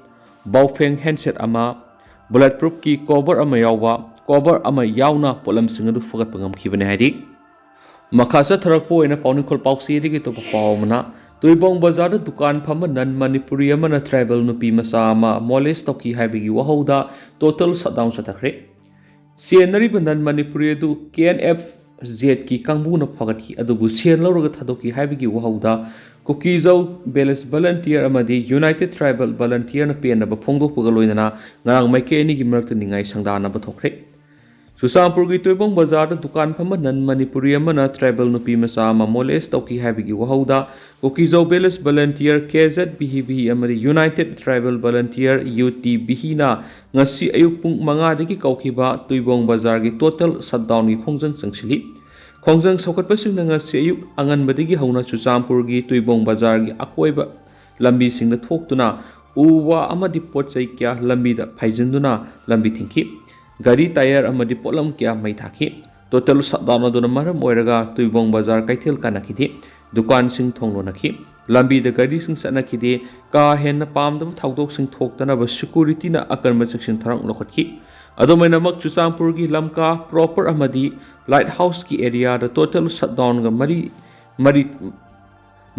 Baofeng handset ꯑꯃ, bullet proofꯀꯤ cover ꯑꯃ ꯌꯥꯎꯕ cover ꯑꯃ ꯌꯥꯎꯅ ꯄꯣꯠꯂꯝꯁꯤꯡ ꯑꯗꯨ ꯐꯒꯠꯄ ꯉꯝꯈꯤꯕꯅꯤ ꯍꯥꯏꯔꯤ꯫ ꯃꯈꯥ ꯆꯠꯊꯔꯛꯄ ꯑꯣꯏꯅ ꯄꯥꯎꯅꯤꯡꯈꯣꯜ ꯄꯥꯎꯆꯦꯗꯒꯤ ꯑꯇꯣꯞꯄ ꯄꯥꯎ ꯑꯃꯅ, ꯇꯨꯏꯕꯣꯡ ꯕꯖꯥꯔꯗ ꯗꯨꯀꯥꯟ ꯐꯝꯕ ꯅꯟ ꯃꯅꯤꯄꯨꯔꯤ ꯑꯃꯅ ꯇ꯭ꯔꯥꯏꯕꯦꯜ ꯅꯨꯄꯤ ꯃꯆꯥ ꯑꯃ ꯃꯣꯂꯦꯁ ꯇꯧꯈꯤ ꯍꯥꯏꯕꯒꯤ ꯋꯥꯍꯧꯗ ꯇꯣꯇꯦꯜ ꯁꯠꯗꯥꯎꯟ ꯆꯠꯊꯈ꯭ꯔꯦ꯫ ꯆꯦꯟꯅꯔꯤꯕ ꯅꯟ ꯃꯅꯤꯄꯨꯔꯤ ꯑꯗꯨ ꯀꯦ ꯑꯦꯟ ꯑꯦꯐ ꯖꯦꯠꯀꯤ ꯀꯥꯡꯕꯨꯅ ꯐꯒꯠꯈꯤ, ꯑꯗꯨꯕꯨ ꯁꯦꯜ ꯂꯧꯔꯒ ꯊꯥꯗꯣꯛꯈꯤ ꯍꯥꯏꯕꯒꯤ ꯋꯥꯍꯧꯗ ꯀꯨꯀꯤꯖꯧ ꯚꯤꯂꯦꯖ ꯚꯂꯟꯇꯤꯌꯔ ꯑꯃꯗꯤ ꯌꯨꯅꯥꯏꯇꯦꯗ ꯇ꯭ꯔꯥꯏꯕꯦꯜ ꯚꯂꯟꯇꯤꯌꯔꯅ ꯄꯦꯟꯗꯕ ꯐꯣꯡꯗꯣꯛꯄꯒ ꯂꯣꯏꯅꯅ ꯉꯔꯥꯡ ꯃꯥꯏꯀꯩ ꯑꯅꯤꯒꯤ ꯃꯔꯛꯇ ꯅꯤꯡꯉꯥꯏ ꯁꯪꯗꯥꯅꯕ ꯊꯣꯛꯈ꯭ꯔꯦ꯫ ꯆꯨꯔꯆꯥꯟꯄꯨꯔꯒꯤ ꯇꯣꯏꯕꯣꯡ ꯕꯖꯥꯔꯗ ꯗꯨꯀꯥꯟ ꯐꯝꯕ ꯅꯟ ꯃꯅꯤꯄꯨꯔꯤ ꯑꯃꯅ ꯇ꯭ꯔꯥꯏꯕꯦꯜ ꯅꯨꯄꯤ ꯃꯆꯥ ꯑꯃ ꯃꯣꯂꯦꯁ ꯇꯧꯈꯤ ꯍꯥꯏꯕꯒꯤ ꯋꯥꯍꯧꯗ ꯀꯨꯀꯤꯖꯧ ꯚꯤꯂꯦꯖ ꯚꯂꯟꯇꯤꯌꯔ ꯀꯦ ꯖꯦꯠ ꯕꯤꯍꯤ ꯕꯤꯍꯤ ꯑꯃꯗꯤ ꯌꯨꯅꯥꯏꯇꯦꯗ ꯇ꯭ꯔꯥꯏꯕꯦꯜ ꯚꯂꯟꯇꯤꯌꯔ ꯌꯨ ꯇꯤ ꯕꯤꯍꯤꯅ ꯉꯁꯤ ꯑꯌꯨꯛ ꯄꯨꯡ ꯃꯉꯥꯗꯒꯤ ꯀꯧꯈꯤꯕ ꯇꯨꯏꯕꯣꯡ ꯕꯖꯥꯔꯒꯤ ꯇꯣꯇꯦꯜ ꯁꯠꯗꯥꯎꯟꯒꯤ ꯈꯣꯡꯖꯪ ꯆꯪꯁꯤꯜꯂꯤ꯫ ꯈꯣꯡꯖꯪ ꯁꯧꯒꯠꯄꯁꯤꯡꯅ ꯉꯁꯤ ꯑꯌꯨꯛ ꯑꯉꯟꯕꯗꯒꯤ ꯍꯧꯅ ꯆꯨꯔꯆꯥꯟꯄꯨꯔꯒꯤ ꯇꯨꯏꯕꯣꯡ ꯕꯖꯥꯔꯒꯤ ꯑꯀꯣꯏꯕ ꯂꯝꯕꯤꯁꯤꯡꯗ ꯊꯣꯛꯇꯨꯅ ꯎ ꯋꯥ ꯑꯃꯗꯤ ꯄꯣꯠ ꯆꯩ ꯀꯌꯥ ꯂꯝꯕꯤꯗ ꯐꯩꯖꯤꯟꯗꯨꯅ ꯂꯝꯕꯤ ꯊꯤꯡꯈꯤ꯫ ꯒꯥꯔꯤ ꯇꯥꯌꯔ ꯑꯃꯗꯤ ꯄꯣꯠꯂꯝ ꯀꯌꯥ ꯃꯩ ꯊꯥꯈꯤ꯫ ꯇꯣꯇꯦꯜ ꯁꯠꯗꯥꯎꯟ ꯑꯗꯨꯅ ꯃꯔꯝ ꯑꯣꯏꯔꯒ ꯇꯨꯏꯕꯣꯡ ꯕꯖꯥꯔ ꯀꯩꯊꯦꯜ ꯀꯥꯟꯅꯈꯤꯗꯦ꯫ ꯗꯨꯀꯥꯟꯁꯤꯡ ꯊꯣꯡ ꯂꯣꯟꯅꯈꯤ꯫ ꯂꯝꯕꯤꯗ ꯒꯥꯔꯤꯁꯤꯡ ꯆꯠꯅꯈꯤꯗꯦ꯫ ꯀꯥ ꯍꯦꯟꯅ ꯄꯥꯝꯗꯕ ꯊꯧꯗꯣꯛꯁꯤꯡ ꯊꯣꯛꯇꯅꯕ ꯁꯦꯀꯨꯔꯤꯇꯤꯅ ꯑꯀꯟꯕ ꯆꯦꯛꯁꯤꯟ ꯊꯧꯔꯥꯡ ꯂꯧꯈꯠꯈꯤ꯫ ꯑꯗꯨꯃꯥꯏꯅꯃꯛ ꯆꯨꯔꯆꯥꯟꯄꯨꯔꯒꯤ ꯂꯝꯀꯥ ꯄ꯭ꯔꯣꯄꯔ ꯑꯃꯗꯤ ꯂꯥꯏꯠ ꯍꯥꯎꯁꯀꯤ ꯑꯦꯔꯤꯌꯥꯗ ꯇꯣꯇꯦꯜ ꯁꯠꯗꯥꯎꯟꯒ ꯃꯔꯤ ꯃꯔꯤ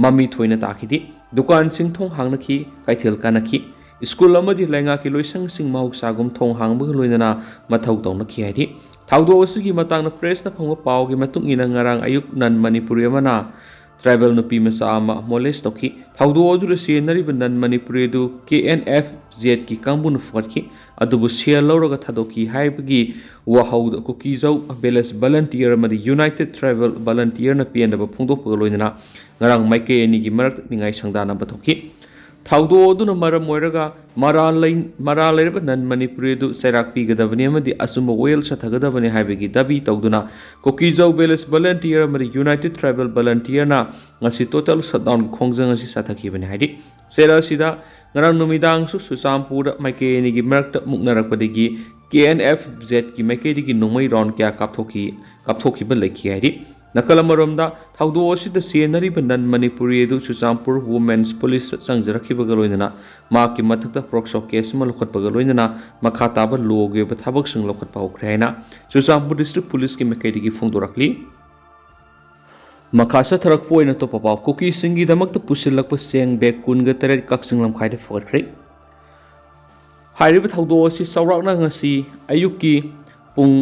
ꯃꯃꯤ ꯊꯣꯏꯅ ꯇꯥꯈꯤꯗꯦ꯫ ꯗꯨꯀꯥꯟꯁꯤꯡ ꯊꯣꯡ ꯍꯥꯡꯅꯈꯤ, ꯀꯩꯊꯦꯜ ꯀꯥꯟꯅꯈꯤ꯫ ꯁ꯭ꯀꯨꯜ ꯑꯃꯗꯤ ꯂꯩꯉꯥꯛꯀꯤ ꯂꯣꯏꯁꯪꯁꯤꯡ ꯃꯍꯧꯁꯥꯒꯨꯝ ꯊꯣꯡ ꯍꯥꯡꯕꯒ ꯂꯣꯏꯅꯅ ꯃꯊꯧ ꯇꯧꯅꯈꯤ ꯍꯥꯏꯔꯤ꯫ ꯊꯧꯗꯣꯛ ꯑꯁꯤꯒꯤ ꯃꯇꯥꯡꯗ ꯄ꯭ꯔꯦꯁꯅ ꯐꯪꯕ ꯄꯥꯎꯒꯤ ꯃꯇꯨꯡ ꯏꯟꯅ ꯉꯔꯥꯡ ꯑꯌꯨꯛ ꯅꯟ ꯃꯅꯤꯄꯨꯔꯤ ꯑꯃꯅ ꯇ꯭ꯔꯥꯏꯕꯦꯜ ꯅꯨꯄꯤ ꯃꯆꯥ ꯑꯃ ꯃꯣꯂꯦꯁ ꯇꯧꯈꯤ꯫ ꯊꯧꯗꯣꯛ ꯑꯗꯨꯗ ꯁꯤꯖꯤꯟꯅꯔꯤꯕ ꯅꯟ ꯃꯅꯤꯄꯨꯔꯤ ꯑꯗꯨ ꯀꯦ ꯑꯦꯟ ꯑꯦꯐ ꯖꯦꯠꯀꯤ ꯀꯥꯡꯕꯨꯅ ꯐꯒꯠꯈꯤ, ꯑꯗꯨꯕꯨ ꯁꯦꯜ ꯂꯧꯔꯒ ꯊꯥꯗꯣꯛꯈꯤ ꯍꯥꯏꯕꯒꯤ ꯋꯥꯍꯧꯗ ꯀꯨꯀꯤꯖꯧ ꯚꯤꯂꯦꯖ ꯚꯂꯟꯇꯤꯌꯔ ꯑꯃꯗꯤ ꯌꯨꯅꯥꯏꯇꯦꯗ ꯇ꯭ꯔꯥꯏꯕꯦꯜ ꯚꯂꯟꯇꯤꯌꯔꯅ ꯄꯦꯟꯗꯕ ꯐꯣꯡꯗꯣꯛꯄꯒ ꯂꯣꯏꯅꯅ ꯉꯔꯥꯡ ꯃꯥꯏꯀꯩ ꯑꯅꯤꯒꯤ ꯃꯔꯛꯇ ꯅꯤꯡꯉꯥꯏ ꯁꯪꯗꯥꯅꯕ ꯊꯣꯛꯈꯤ꯫ ꯊꯧꯗꯣꯛ ꯑꯗꯨꯅ ꯃꯔꯝ ꯑꯣꯏꯔꯒ ꯃꯔꯥꯜ ꯂꯩ-, ꯃꯔꯥꯜ ꯂꯩꯔꯕ ꯅꯟ ꯃꯅꯤꯄꯨꯔꯤ ꯑꯗꯨ ꯆꯩꯔꯥꯛ ꯄꯤꯒꯗꯕꯅꯤ ꯑꯃꯗꯤ ꯑꯆꯨꯝꯕ ꯋꯥꯌꯦꯜ ꯆꯠꯊꯒꯗꯕꯅꯤ ꯍꯥꯏꯕꯒꯤ ꯗꯥꯕꯤ ꯇꯧꯗꯨꯅ ꯀꯨꯀꯤꯖꯧ ꯚꯤꯂꯦꯖ ꯚꯂꯟꯇꯤꯌꯔ ꯑꯃꯗꯤ ꯌꯨꯅꯥꯏꯇꯦꯗ ꯇ꯭ꯔꯥꯏꯕꯦꯜ ꯚꯂꯟꯇꯤꯌꯔꯅ ꯉꯁꯤ ꯇꯣꯇꯦꯜ ꯁꯠꯗꯥꯎꯟꯒꯤ ꯈꯣꯡꯖꯪ ꯑꯁꯤ ꯆꯠꯊꯈꯤꯕꯅꯤ ꯍꯥꯏꯔꯤ꯫ ꯆꯦꯔꯥ ꯑꯁꯤꯗ ꯉꯔꯥꯡ ꯅꯨꯃꯤꯗꯥꯡꯁꯨ ꯆꯨꯔꯆꯥꯟꯄꯨꯔꯗ ꯃꯥꯏꯀꯩ ꯑꯅꯤꯒꯤ ꯃꯔꯛꯇ ꯃꯨꯛꯅꯔꯛꯄꯗꯒꯤ ꯀꯦ ꯑꯦꯟ ꯑꯦꯐ ꯖꯦꯠꯀꯤ ꯃꯥꯏꯀꯩꯗꯒꯤ ꯅꯣꯡꯃꯩ ꯔꯥꯎꯟ ꯀꯌꯥ ꯀꯥꯞꯊꯣꯛꯈꯤ, ꯀꯥꯞꯊꯣꯛꯈꯤꯕ ꯂꯩꯈꯤ ꯍꯥꯏꯔꯤ꯫ ꯅꯥꯀꯜ ꯑꯃꯔꯣꯝꯗ, ꯊꯧꯗꯣꯛ ꯑꯁꯤꯗ ꯆꯦꯟꯅꯔꯤꯕ ꯅꯟ ꯃꯅꯤꯄꯨꯔꯤ ꯑꯗꯨ ꯆꯨꯔꯆꯥꯟꯄꯨꯔ ꯋꯨꯃꯦꯟꯁ ꯄꯨꯂꯤꯁꯇ ꯆꯪꯖꯔꯛꯈꯤꯕꯒ ꯂꯣꯏꯅꯅ ꯃꯍꯥꯛꯀꯤ ꯃꯊꯛꯇ ꯄꯣꯛꯁꯣ ꯀꯦꯁ ꯑꯃ ꯂꯧꯈꯠꯄꯒ ꯂꯣꯏꯅꯅ ꯃꯈꯥ ꯇꯥꯕ ꯂꯣꯒꯤ ꯑꯣꯏꯕ ꯊꯕꯛꯁꯤꯡ ꯂꯧꯈꯠꯄ ꯍꯧꯈ꯭ꯔꯦ ꯍꯥꯏꯅ ꯆꯨꯔꯆꯥꯟꯄꯨꯔ ꯗꯤꯁꯇ꯭ꯔꯤꯛ ꯄꯨꯂꯤꯁꯀꯤ ꯃꯥꯏꯀꯩꯗꯒꯤ ꯐꯣꯡꯗꯣꯔꯛꯂꯤ꯫ ꯃꯈꯥ ꯆꯠꯊꯔꯛꯄ ꯑꯣꯏꯅ ꯑꯇꯣꯞꯄ ꯄꯥꯎ, ꯀꯨꯀꯤꯁꯤꯡꯒꯤꯗꯃꯛꯇ ꯄꯨꯁꯤꯜꯂꯛꯄ ꯆꯦꯡ bag ꯀꯨꯟꯒ ꯇꯔꯦꯠ ꯀꯛꯆꯤꯡ ꯂꯝꯈꯥꯏꯗ ꯐꯒꯠꯈ꯭ꯔꯦ꯫ ꯍꯥꯏꯔꯤꯕ ꯊꯧꯗꯣꯛ ꯑꯁꯤ ꯆꯥꯎꯔꯥꯛꯅ ꯉꯁꯤ ꯑꯌꯨꯛꯀꯤ ꯄꯨꯡ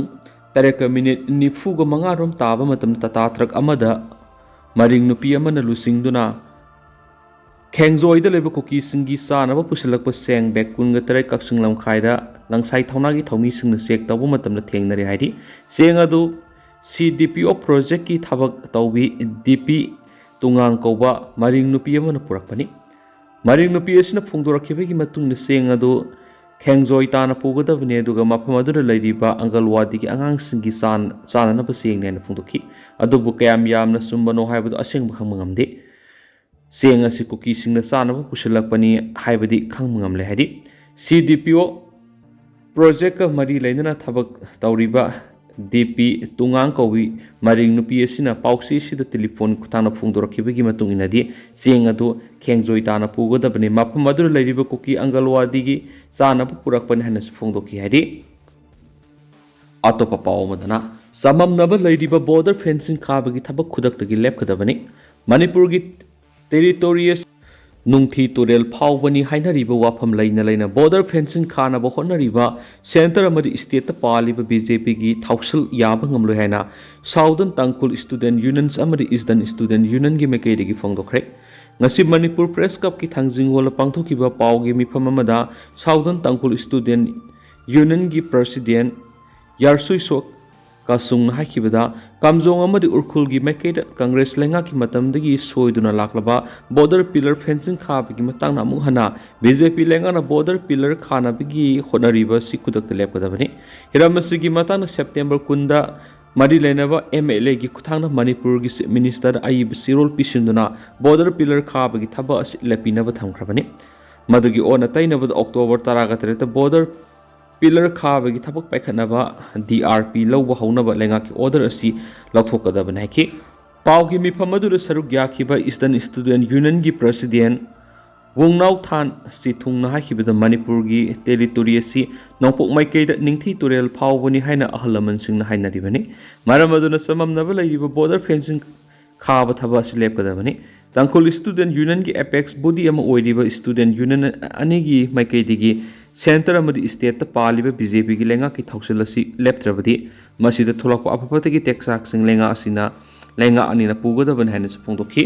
ꯇꯔꯦꯠꯀ ꯃꯤꯅꯤꯠ ꯅꯤꯐꯨꯒ ꯃꯉꯥ ꯔꯣꯝ ꯇꯥꯕ ꯃꯇꯝꯗ ꯇꯥꯇꯥ ꯇ꯭ꯔꯛ ꯑꯃꯗ ꯃꯔꯤꯡ ꯅꯨꯄꯤ ꯑꯃꯅ ꯂꯨꯆꯤꯡꯗꯨꯅ ꯈꯦꯡꯖꯣꯏꯗ ꯂꯩꯕ ꯀꯨꯀꯤꯁꯤꯡꯒꯤ ꯆꯥꯅꯕ ꯄꯨꯁꯤꯜꯂꯛꯄ ꯆꯦꯡ bag ꯀꯨꯟꯒ ꯇꯔꯦꯠ ꯀꯛꯆꯤꯡ ꯂꯝꯈꯥꯏꯗ ꯂꯪꯁꯥꯏ ꯊꯧꯅꯥꯒꯤ ꯊꯧꯃꯤꯁꯤꯡꯅ check ꯇꯧꯕ ꯃꯇꯝꯗ ꯊꯦꯡꯅꯔꯦ ꯍꯥꯏꯔꯤ꯫ ꯆꯦꯡ ꯑꯗꯨ C D P O projectꯀꯤ ꯊꯕꯛ ꯇꯧꯕꯤ D P ꯇꯨꯉꯥꯡ ꯀꯧꯕ ꯃꯔꯤꯡ ꯅꯨꯄꯤ ꯑꯃꯅ ꯄꯨꯔꯛꯄꯅꯤ꯫ ꯃꯔꯤꯡ ꯅꯨꯄꯤ ꯑꯁꯤꯅ ꯐꯣꯡꯗꯣꯔꯛꯈꯤꯕꯒꯤ ꯃꯇꯨꯡꯗ ꯆꯦꯡ ꯑꯗꯨ ꯈꯦꯡꯖꯣꯏ ꯇꯥꯅ ꯄꯨꯒꯗꯕꯅꯤ, ꯑꯗꯨꯒ ꯃꯐꯝ ꯑꯗꯨꯗ ꯂꯩꯔꯤꯕ ꯑꯪꯒꯜꯋꯥꯗꯤꯒꯤ ꯑꯉꯥꯡꯁꯤꯡꯒꯤ ꯆꯥꯟ-, ꯆꯥꯅꯅꯕ ꯆꯦꯡꯅꯤ ꯍꯥꯏꯅ ꯐꯣꯡꯗꯣꯛꯈꯤ꯫ ꯑꯗꯨꯕꯨ ꯀꯌꯥꯝ ꯌꯥꯝꯅ ꯆꯨꯝꯕꯅꯣ ꯍꯥꯏꯕꯗꯨ ꯑꯁꯦꯡꯕ ꯈꯪꯕ ꯉꯝꯗꯦ꯫ ꯆꯦꯡ ꯑꯁꯤ ꯀꯨꯀꯤꯁꯤꯡꯅ ꯆꯥꯅꯕ ꯄꯨꯁꯤꯜꯂꯛꯄꯅꯤ ꯍꯥꯏꯕꯗꯤ ꯈꯪꯕ ꯉꯝꯂꯦ ꯍꯥꯏꯔꯤ꯫ C D P O projectꯀ ꯃꯔꯤ ꯂꯩꯅꯅ ꯊꯕꯛ ꯇꯧꯔꯤꯕ D P ꯇꯨꯉꯥꯡ ꯀꯧꯕꯤ ꯃꯔꯤꯡ ꯅꯨꯄꯤ ꯑꯁꯤꯅ ꯄꯥꯎꯆꯦ ꯑꯁꯤꯗ telephone ꯈꯨꯠꯊꯥꯡꯗ ꯐꯣꯡꯗꯣꯔꯛꯈꯤꯕꯒꯤ ꯃꯇꯨꯡ ꯏꯟꯅꯗꯤ, ꯆꯦꯡ ꯑꯗꯨ ꯈꯦꯡꯖꯣꯏ ꯇꯥꯅ ꯄꯨꯒꯗꯕꯅꯤ, ꯃꯐꯝ ꯑꯗꯨꯗ ꯂꯩꯔꯤꯕ ꯀꯨꯀꯤ ꯑꯪꯒꯜꯋꯥꯗꯤꯒꯤ ꯆꯥꯅꯕ ꯄꯨꯔꯛꯄꯅꯤ ꯍꯥꯏꯅꯁꯨ ꯐꯣꯡꯗꯣꯛꯈꯤ ꯍꯥꯏꯔꯤ꯫ ꯑꯇꯣꯞꯄ ꯄꯥꯎ ꯑꯃꯗꯅ, ꯆꯃꯝꯅꯕ ꯂꯩꯔꯤꯕ border fencing ꯈꯥꯕꯒꯤ ꯊꯕꯛ ꯈꯨꯗꯛꯇꯒꯤ ꯂꯦꯞꯀꯗꯕꯅꯤ꯫ ꯃꯅꯤꯄꯨꯔꯒꯤ territory ꯑꯁꯤ ꯅꯨꯡꯊꯤ ꯇꯨꯔꯦꯜ ꯐꯥꯎꯕꯅꯤ ꯍꯥꯏꯅꯔꯤꯕ ꯋꯥꯐꯝ ꯂꯩꯅ ꯂꯩꯅ border fencing ꯈꯥꯅꯕ ꯍꯣꯠꯅꯔꯤꯕ centre ꯑꯃꯗꯤ stateꯇ ꯄꯥꯜꯂꯤꯕ BJPꯒꯤ ꯊꯧꯁꯤꯜ ꯌꯥꯕ ꯉꯝꯂꯣꯏ ꯍꯥꯏꯅ Southern Tangkhul Student Unions ꯑꯃꯗꯤ Eastern Student Unionꯒꯤ ꯃꯥꯏꯀꯩꯗꯒꯤ ꯐꯣꯡꯗꯣꯛꯈ꯭ꯔꯦ꯫ ꯉꯁꯤ ꯃꯅꯤꯄꯨꯔ Press Clubꯀꯤ ꯊꯥꯡꯖꯤꯡ ꯍꯣꯜꯗ ꯄꯥꯡꯊꯣꯛꯈꯤꯕ ꯄꯥꯎꯒꯤ ꯃꯤꯐꯝ ꯑꯃꯗ Southern Tangkhul Student Unionꯒꯤ president ꯌꯥꯔꯁꯨꯏꯁꯣ ꯀꯥꯁꯨꯡꯅ ꯍꯥꯏꯈꯤꯕꯗ, ꯀꯥꯝꯖꯣꯡ ꯑꯃꯗꯤ ꯎꯔꯈꯨꯜꯒꯤ ꯃꯥꯏꯀꯩꯗ Congress ꯂꯩꯉꯥꯛꯀꯤ ꯃꯇꯝꯗꯒꯤ ꯁꯣꯏꯗꯨꯅ ꯂꯥꯛꯂꯕ border pillar fencing ꯈꯥꯕꯒꯤ ꯃꯇꯥꯡꯗ ꯑꯃꯨꯛ ꯍꯟꯅ BJP ꯂꯩꯉꯥꯛꯅ border pillar ꯈꯥꯅꯕꯒꯤ ꯍꯣꯠꯅꯔꯤꯕ ꯑꯁꯤ ꯈꯨꯗꯛꯇ ꯂꯦꯞꯀꯗꯕꯅꯤ꯫ ꯍꯤꯔꯝ ꯑꯁꯤꯒꯤ ꯃꯇꯥꯡꯗ September ꯀꯨꯟꯗ ꯃꯔꯤ ꯂꯩꯅꯕ MLAꯒꯤ ꯈꯨꯠꯊꯥꯡꯗ ꯃꯅꯤꯄꯨꯔꯒꯤ Chief Minister ꯑꯏꯕ ꯆꯦꯔꯣꯜ ꯄꯤꯁꯤꯟꯗꯨꯅ border pillar ꯈꯥꯕꯒꯤ ꯊꯕꯛ ꯑꯁꯤ ꯂꯦꯞꯄꯤꯅꯕ ꯊꯝꯈ꯭ꯔꯕꯅꯤ꯫ ꯃꯗꯨꯒꯤ ꯑꯣꯟꯅ ꯇꯩꯅꯕꯗ October ꯇꯔꯥꯒ ꯇꯔꯦꯠꯇ border pillar ꯈꯥꯕꯒꯤ ꯊꯕꯛ ꯄꯥꯏꯈꯠꯅꯕ DRP ꯂꯧꯕ ꯍꯧꯅꯕ ꯂꯩꯉꯥꯛꯀꯤ order ꯑꯁꯤ ꯂꯧꯊꯣꯛꯀꯗꯕꯅꯤ ꯍꯥꯏꯈꯤ꯫ ꯄꯥꯎꯒꯤ ꯃꯤꯐꯝ ꯑꯗꯨꯗ ꯁꯔꯨꯛ ꯌꯥꯈꯤꯕ Eastern Student Unionꯒꯤ president ꯋꯨꯡꯅꯥꯎ ꯊꯥꯟ ꯆꯤꯊꯨꯡꯅ ꯍꯥꯏꯈꯤꯕꯗ, ꯃꯅꯤꯄꯨꯔꯒꯤ territory ꯑꯁꯤ ꯅꯣꯡꯄꯣꯛ ꯃꯥꯏꯀꯩꯗ ꯅꯤꯡꯊꯤ ꯇꯨꯔꯦꯜ ꯐꯥꯎꯕꯅꯤ ꯍꯥꯏꯅ ꯑꯍꯜ ꯂꯃꯟꯁꯤꯡꯅ ꯍꯥꯏꯅꯔꯤꯕꯅꯤ꯫ ꯃꯔꯝ ꯑꯗꯨꯅ ꯆꯃꯝꯅꯕ ꯂꯩꯔꯤꯕ border fencing ꯈꯥꯕ ꯊꯕꯛ ꯑꯁꯤ ꯂꯦꯞꯀꯗꯕꯅꯤ꯫ ꯇꯥꯡꯈꯨꯜ ꯁ꯭ꯇꯨꯗꯦꯟꯠ ꯌꯨꯅꯤꯌꯟꯒꯤ ꯑꯦꯄꯦꯛꯁ ꯕꯣꯗꯤ ꯑꯃ ꯑꯣꯏꯔꯤꯕ ꯁ꯭ꯇꯨꯗꯦꯟꯠ ꯌꯨꯅꯤꯌꯟ ꯑꯅꯤꯒꯤ ꯃꯥꯏꯀꯩꯗꯒꯤ ꯁꯦꯟꯇꯔ ꯑꯃꯗꯤ ꯁ꯭ꯇꯦꯠꯇ ꯄꯥꯜꯂꯤꯕ ꯕꯤ ꯖꯦ ꯄꯤꯒꯤ ꯂꯩꯉꯥꯛꯀꯤ ꯊꯧꯁꯤꯜ ꯑꯁꯤ ꯂꯦꯞꯇ꯭ꯔꯕꯗꯤ ꯃꯁꯤꯗ ꯊꯣꯛꯂꯛꯄ ꯑꯐ ꯐꯠꯇꯒꯤ ꯇꯦꯛꯆꯥꯛꯁꯤꯡ ꯂꯩꯉꯥꯛ ꯑꯁꯤꯅ, ꯂꯩꯉꯥꯛ ꯑꯅꯤꯅ ꯄꯨꯒꯗꯕꯅꯤ ꯍꯥꯏꯅꯁꯨ ꯐꯣꯡꯗꯣꯛꯈꯤ꯫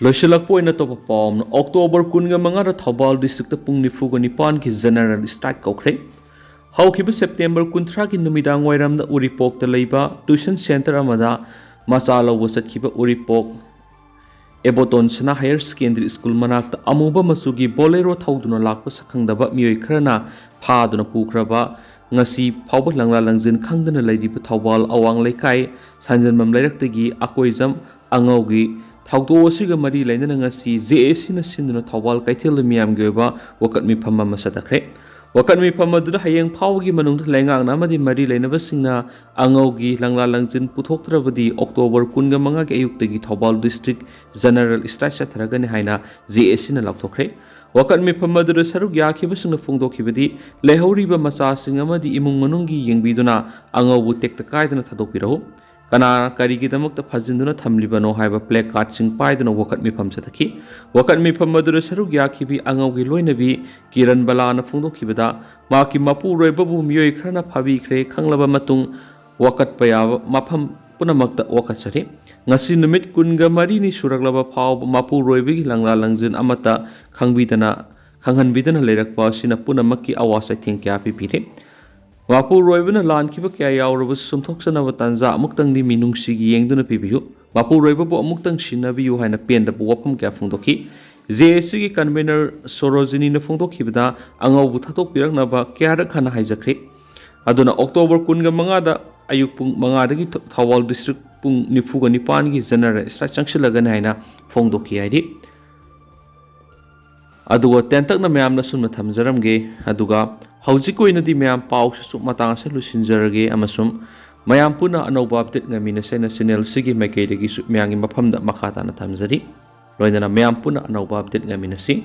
ꯂꯣꯏꯁꯤꯜꯂꯛꯄ ꯑꯣꯏꯅ ꯑꯇꯣꯞꯄ ꯄꯥꯎ ꯑꯃꯅ, ꯑꯣꯛꯇꯣꯕꯔ ꯀꯨꯟꯒ ꯃꯉꯥꯗ ꯊꯧꯕꯥꯜ ꯗꯤꯁꯇ꯭ꯔꯤꯛꯇ ꯄꯨꯡ ꯅꯤꯐꯨꯒ ꯅꯤꯄꯥꯟꯒꯤ ꯖꯦꯅꯔꯦꯜ ꯁ꯭ꯇ꯭ꯔꯥꯏꯛ ꯀꯧꯈ꯭ꯔꯦ꯫ ꯍꯧꯈꯤꯕ ꯁꯦꯞꯇꯦꯝꯕꯔ ꯀꯨꯟꯊ꯭ꯔꯥꯒꯤ ꯅꯨꯃꯤꯗꯥꯡ ꯋꯥꯏꯔꯝꯗ ꯎꯔꯤꯄꯣꯛꯇ ꯂꯩꯕ ꯇ꯭ꯌꯨꯁꯟ ꯁꯦꯟꯇꯔ ꯑꯃꯗ ꯃꯆꯥ ꯂꯧꯕ ꯆꯠꯈꯤꯕ ꯎꯔꯤꯄꯣꯛ ꯑꯦꯕꯣꯇꯣꯟ ꯁꯅꯥ ꯍꯥꯌꯔ ꯁꯦꯀꯦꯟꯗꯔꯤ ꯁ꯭ꯀꯨꯜ ꯃꯅꯥꯛꯇ ꯑꯃꯨꯕ ꯃꯆꯨꯒꯤ ꯕꯣꯂꯦꯔꯣ ꯊꯧꯗꯨꯅ ꯂꯥꯛꯄ ꯁꯛꯈꯪꯗꯕ ꯃꯤꯑꯣꯏ ꯈꯔꯅ ꯐꯥꯗꯨꯅ ꯄꯨꯈ꯭ꯔꯕ ꯉꯁꯤ ꯐꯥꯎꯕ ꯂꯪꯂꯥ ꯂꯪꯖꯤꯟ ꯈꯪꯗꯅ ꯂꯩꯔꯤꯕ ꯊꯧꯕꯥꯜ ꯑꯋꯥꯡ ꯂꯩꯀꯥꯏ ꯁꯟꯖꯦꯟꯕꯝ ꯂꯩꯔꯛꯇꯒꯤ ꯑꯀꯣꯏꯖꯝ ꯑꯉꯧꯒꯤ ꯊꯧꯗꯣꯛ ꯑꯁꯤꯒ ꯃꯔꯤ ꯂꯩꯅꯅ ꯉꯁꯤ ꯖꯦ ꯑꯦ ꯁꯤꯅ ꯁꯤꯟꯗꯨꯅ ꯊꯧꯕꯥꯜ ꯀꯩꯊꯦꯜꯗ ꯃꯤꯌꯥꯝꯒꯤ ꯑꯣꯏꯕ ꯋꯥꯀꯠ ꯃꯤꯐꯝ ꯑꯃ ꯆꯠꯊꯈ꯭ꯔꯦ꯫ ꯋꯥꯀꯠ ꯃꯤꯐꯝ ꯑꯗꯨꯗ ꯍꯌꯦꯡ ꯐꯥꯎꯕꯒꯤ ꯃꯅꯨꯡꯗ ꯂꯩꯉꯥꯛꯅ ꯑꯃꯗꯤ ꯃꯔꯤ ꯂꯩꯅꯕꯁꯤꯡꯅ ꯑꯉꯧꯒꯤ ꯂꯪꯂꯥ ꯂꯪꯖꯤꯟ ꯄꯨꯊꯣꯛꯇ꯭ꯔꯕꯗꯤ ꯑꯣꯛꯇꯣꯕꯔ ꯀꯨꯟꯒ ꯃꯉꯥꯒꯤ ꯑꯌꯨꯛꯇꯒꯤ ꯊꯧꯕꯥꯜ ꯗꯤꯁꯇ꯭ꯔꯤꯛ ꯖꯦꯅꯔꯦꯜ ꯁ꯭ꯇ꯭ꯔꯥꯏꯛ ꯆꯠꯊꯔꯒꯅꯤ ꯍꯥꯏꯅ ꯖꯦ ꯑꯦ ꯁꯤꯅ ꯂꯥꯎꯊꯣꯛꯈ꯭ꯔꯦ꯫ ꯋꯥꯀꯠ ꯃꯤꯐꯝ ꯑꯗꯨꯗ ꯁꯔꯨꯛ ꯌꯥꯈꯤꯕꯁꯤꯡꯅ ꯐꯣꯡꯗꯣꯛꯈꯤꯕꯗꯤ, ꯂꯩꯍꯧꯔꯤꯕ ꯃꯆꯥꯁꯤꯡ ꯑꯃꯗꯤ ꯏꯃꯨꯡ ꯃꯅꯨꯡꯒꯤ ꯌꯦꯡꯕꯤꯗꯨꯅ ꯑꯉꯧꯕꯨ ꯇꯦꯛꯇ ꯀꯥꯏꯗꯅ ꯊꯥꯗꯣꯛꯄꯤꯔꯛꯎ꯫ ꯀꯅꯥꯅ ꯀꯔꯤꯒꯤꯗꯃꯛꯇ ꯐꯥꯖꯤꯟꯗꯨꯅ ꯊꯝꯂꯤꯕꯅꯣ ꯍꯥꯏꯕ ꯄ꯭ꯂꯦ ꯀꯥꯔꯗꯁꯤꯡ ꯄꯥꯏꯗꯨꯅ ꯋꯥꯀꯠ ꯃꯤꯐꯝ ꯆꯠꯊꯈꯤ꯫ ꯋꯥꯀꯠ ꯃꯤꯐꯝ ꯑꯗꯨꯗ ꯁꯔꯨꯛ ꯌꯥꯈꯤꯕꯤ ꯑꯉꯧꯒꯤ ꯂꯣꯏꯅꯕꯤ ꯀꯤꯔꯟ ꯕꯂꯥꯅ ꯐꯣꯡꯗꯣꯛꯈꯤꯕꯗ, ꯃꯍꯥꯛꯀꯤ ꯃꯄꯨꯔꯣꯏꯕꯕꯨ ꯃꯤꯑꯣꯏ ꯈꯔꯅ ꯐꯥꯕꯤꯈ꯭ꯔꯦ, ꯈꯪꯂꯕ ꯃꯇꯨꯡ ꯋꯥꯀꯠꯄ ꯌꯥꯕ ꯃꯐꯝ ꯄꯨꯝꯅꯃꯛꯇ ꯋꯥꯀꯠꯆꯔꯤ꯫ ꯉꯁꯤ ꯅꯨꯃꯤꯠ ꯀꯨꯟꯒ ꯃꯔꯤꯅꯤ ꯁꯨꯔꯛꯂꯕ ꯐꯥꯎꯕ ꯃꯄꯨꯔꯣꯏꯕꯒꯤ ꯂꯪꯂꯥ ꯂꯪꯖꯤꯟ ꯑꯃꯠꯇ ꯈꯪꯕꯤꯗꯅ, ꯈꯪꯍꯟꯕꯤꯗꯅ ꯂꯩꯔꯛꯄ ꯑꯁꯤꯅ ꯄꯨꯝꯅꯃꯛꯀꯤ ꯑꯋꯥ ꯆꯩꯊꯦꯡ ꯀꯌꯥ ꯄꯤꯕꯤꯔꯦ꯫ ꯃꯄꯨꯔꯣꯏꯕꯅ ꯂꯥꯟꯈꯤꯕ ꯀꯌꯥ ꯌꯥꯎꯔꯕꯁꯨ ꯆꯨꯝꯊꯣꯛꯆꯅꯕ ꯇꯥꯟꯖꯥ ꯑꯃꯨꯛꯇꯪꯗꯤ ꯃꯤꯅꯨꯡꯁꯤꯒꯤ ꯌꯦꯡꯗꯨꯅ ꯄꯤꯕꯤꯌꯨ꯫ ꯃꯄꯨꯔꯣꯏꯕꯕꯨ ꯑꯃꯨꯛꯇꯪ ꯁꯤꯟꯅꯕꯤꯌꯨ ꯍꯥꯏꯅ ꯄꯦꯟꯗꯕ ꯋꯥꯐꯝ ꯀꯌꯥ ꯐꯣꯡꯗꯣꯛꯈꯤ꯫ ꯖꯦ ꯑꯦ ꯁꯤꯒꯤ ꯀꯟꯚꯦꯅꯔ ꯁꯣꯔꯣꯖꯤꯅꯤꯅ ꯐꯣꯡꯗꯣꯛꯈꯤꯕꯗ, ꯑꯉꯧꯕ ꯊꯥꯗꯣꯛꯄꯤꯔꯛꯅꯕ ꯀꯌꯥꯔꯛ ꯍꯟꯅ ꯍꯥꯏꯖꯈ꯭ꯔꯦ꯫ ꯑꯗꯨꯅ ꯑꯣꯛꯇꯣꯕꯔ ꯀꯨꯟꯒ ꯃꯉꯥꯗ ꯑꯌꯨꯛ ꯄꯨꯡ ꯃꯉꯥꯗꯒꯤ ꯊ-, ꯊꯧꯕꯥꯜ ꯗꯤꯁꯇ꯭ꯔꯤꯛ ꯄꯨꯡ ꯅꯤꯐꯨꯒ ꯅꯤꯄꯥꯟꯒꯤ ꯖꯦꯅꯔꯦꯜ ꯁ꯭ꯇ꯭ꯔꯥꯏꯛ ꯆꯪꯁꯤꯜꯂꯒꯅꯤ ꯍꯥꯏꯅ ꯐꯣꯡꯗꯣꯛꯈꯤ ꯍꯥꯏꯔꯤ꯫ ꯑꯗꯨꯒ ꯇꯦꯟꯇꯛꯅ ꯃꯌꯥꯝꯗ ꯑꯁꯨꯝꯅ ꯊꯝꯖꯔꯝꯒꯦ꯫ ꯑꯗꯨꯒ ꯍꯧꯖꯤꯛꯀꯤ ꯑꯣꯏꯅꯗꯤ ꯃꯌꯥꯝ ꯄꯥꯎꯁꯤꯁꯨ ꯃꯇꯥꯡ ꯑꯁꯤꯗ ꯂꯣꯏꯁꯤꯟꯖꯔꯒꯦ ꯑꯃꯁꯨꯡ ꯃꯌꯥꯝ ꯄꯨꯟꯅ ꯑꯅꯧꯕ ꯑꯞꯗꯦꯠ ꯉꯥꯏꯃꯤꯟꯅꯁꯦ ꯍꯥꯏꯅ ꯆꯦꯅꯦꯜꯁꯤꯒꯤ ꯃꯥꯏꯀꯩꯗꯒꯤꯁꯨ ꯃꯌꯥꯝꯒꯤ ꯃꯐꯝꯗ ꯃꯈꯥ ꯇꯥꯅ ꯊꯝꯖꯔꯤ꯫ ꯂꯣꯏꯅꯅ ꯃꯌꯥꯝ ꯄꯨꯟꯅ ꯑꯅꯧꯕ ꯑꯞꯗꯦꯠ ꯉꯥꯏꯃꯤꯟꯅꯁꯤ꯫